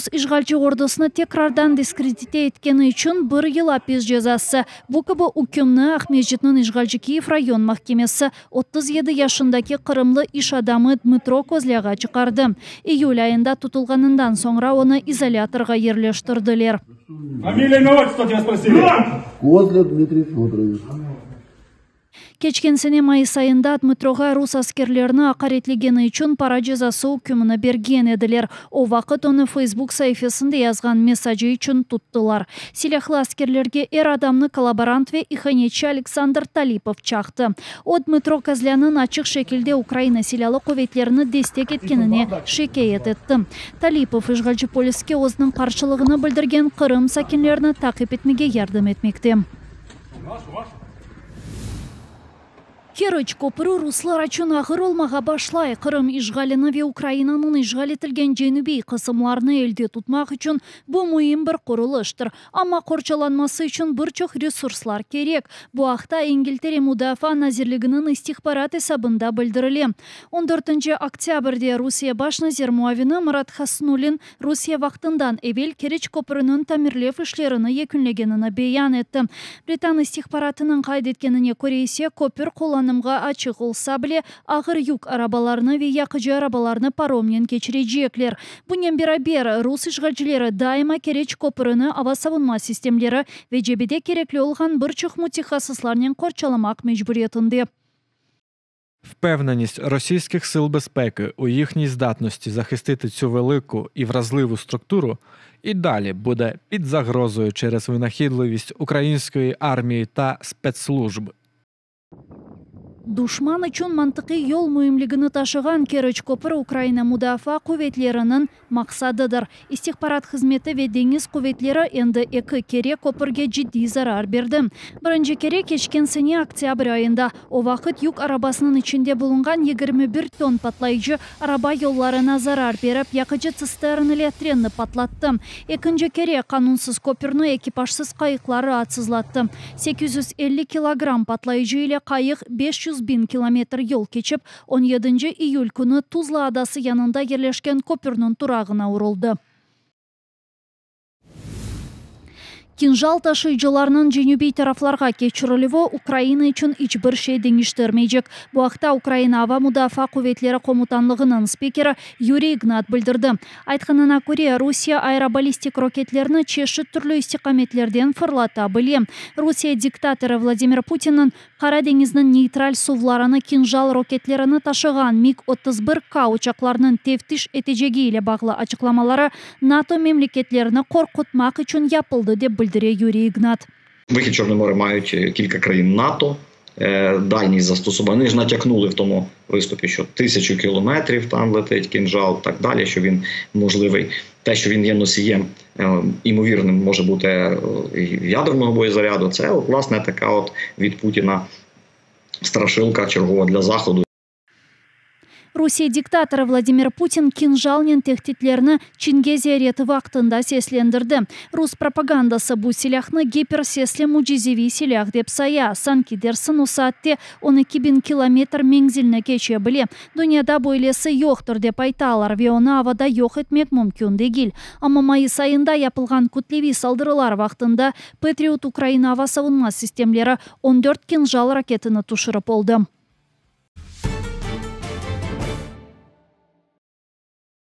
Rus işğalci ordusını tekrardan diskredite etkeni içün bir yıl apis cezası. Bu kibi ükümni Aqmescitniñ işğalci Kiyev rayon mahkemesi 37 yaşındaki qırımlı iş adamı Dmıtro Kozlâğa çıqardı. İyül ayında tutulğanından soñra onı izolâtorğa yerleştirdiler. Фамилия, имя, отчество тебя спросили. Козля Дмитрий Федорович. Keçken sene mayıs ayında Dmıtroğa rus askerlerini aqaretlegeni içün para cezası ükümini bergen ediler. O vaqıt onı Feysbuk saifesinde yazğan mesacı içün tuttılar. Silâhlı askerlerge er adamnı kollaborant ve ihanetçi Aleksandr Talipov çaqtı. O, Dmıtro Kozlânıñ açıq şekilde Ukraina Silâlı quvetlerini destek etkenine şikâyet etti. Talipov işğalci poliske özüniñ qarşılığını bildirgen Qırım sakinlerini taqip etmege yardım etmekte. Keriç köprü ruslar içün ağır olmağa başlay. Qırım işğalini ve Ukrainanıñ işğal etilgen cenübiy qısımlarını elde tutmaq içün bu müim bir qurulıştır. Amma qorçalanması içün bir çoq resurslar kerek. Bu aqta İngiltere Mudafaa nazirliginiñ istihbarat esabında bildirile. On dörtünci oktâbrde Rusiye baş nazir muavini Marat Hasnulin Rusiye vaqtından evel Keriç köprüniñ tamirlev işlerini yekünlegenini beyan etti. Britan istihbaratınıñ qayd etkenine köre ise, köpür qullanımğa açıq olsa bile, ağır yük arabalarını ve yaqıcı arabalarnı paromnen keçirecekler. Bunen beraber, rus işğalcileri daima Keriç köprüni ava savunma sistemleri ve cebede kerekli olğan bir çoq mütehassıslarnen qorçalamaq mecburiyetinde. Впевненість російських сил безпеки у їхній здатності захистити цю велику і вразливу структуру і далі буде під загрозою через винахідливість української армії та спецслужб. Duşman içün mantıqiy yol müimligini taşığan Keriç köprü Ukraina Mudafaa quvetleriniñ maqsadıdır. İstihbarat hızmeti ve deñiz quvetleri endi eki kere köpürge ciddiy zarar berdi. Birinci kere keçken sene oktâbr ayında. O vaqıt yük arabasınıñ içinde bulunğan 21 ton patlayıcı araba yollarına zarar berip, yaqıcı tsistern ile trenni patlattı. Ekinci kere qanunsız köpürni ekipajsız qayıqlar raatsızlattı. 850 kilogramm patlayıcı ile qayıq 500 biñ kilometr yol keçip, on yedinci iyül künü Tuzla adası yanında yerleşken köpürniñ turağına uruldı. Kinjal taşıyıcılarnıñ cenübiy taraflarğa keçirilüvi Ukraina içün iç bir şey deñiştirmeycek. Bu aqta Ukraina Ava mudafaa quvetleri komutanlığınıñ spikeri Yuriy İgnat bildirdi. Aytqanına köre, Rusiye aerobalistik roketlerni çeşit türlü istiqametlerden fırlata bile. Rusiye diktatorı Vladimir Putinniñ Qara deñizniñ neytral suvlarını Kinjal roketlerini taşığan MiG 31 K uçaqlarınıñ teftiş etecegi ile bağlı açıqlamaları NATO memleketlerini qorqutmaq içün yapıldı, dep bildire Yuriy İgnat. Вихід в Чорне море мають кілька країн НАТО. Дальність застосування. Вони ж натякнули в тому виступі, що 1000 кілометрів там летить кінжал, так далі, що він можливий. Те, що він є носієм, імовірним може бути ядерного боєзаряду, це, от, власне, така от від Путіна страшилка чергова для Заходу. Rusiye diktatorı Vladimir Putin kinjalnen tehditlerni Çinge ziyareti vaqtında seslendirdi. Rus propagandası bu silâhnı gipersesli mücizeviy silâh dep saya, sanki dersin o saatte 12 biñ kilometr menzilni keçe bile. Dünyada böylesi yoqtır, dep aytalar, ve onı avada yoq etmek mümkün degil. Amma mayıs ayında yapılğan kütleviy saldırılar vaqtında Patriot Ukraina ava savunma sistemleri 14 kinjal raketini tüşürip oldı.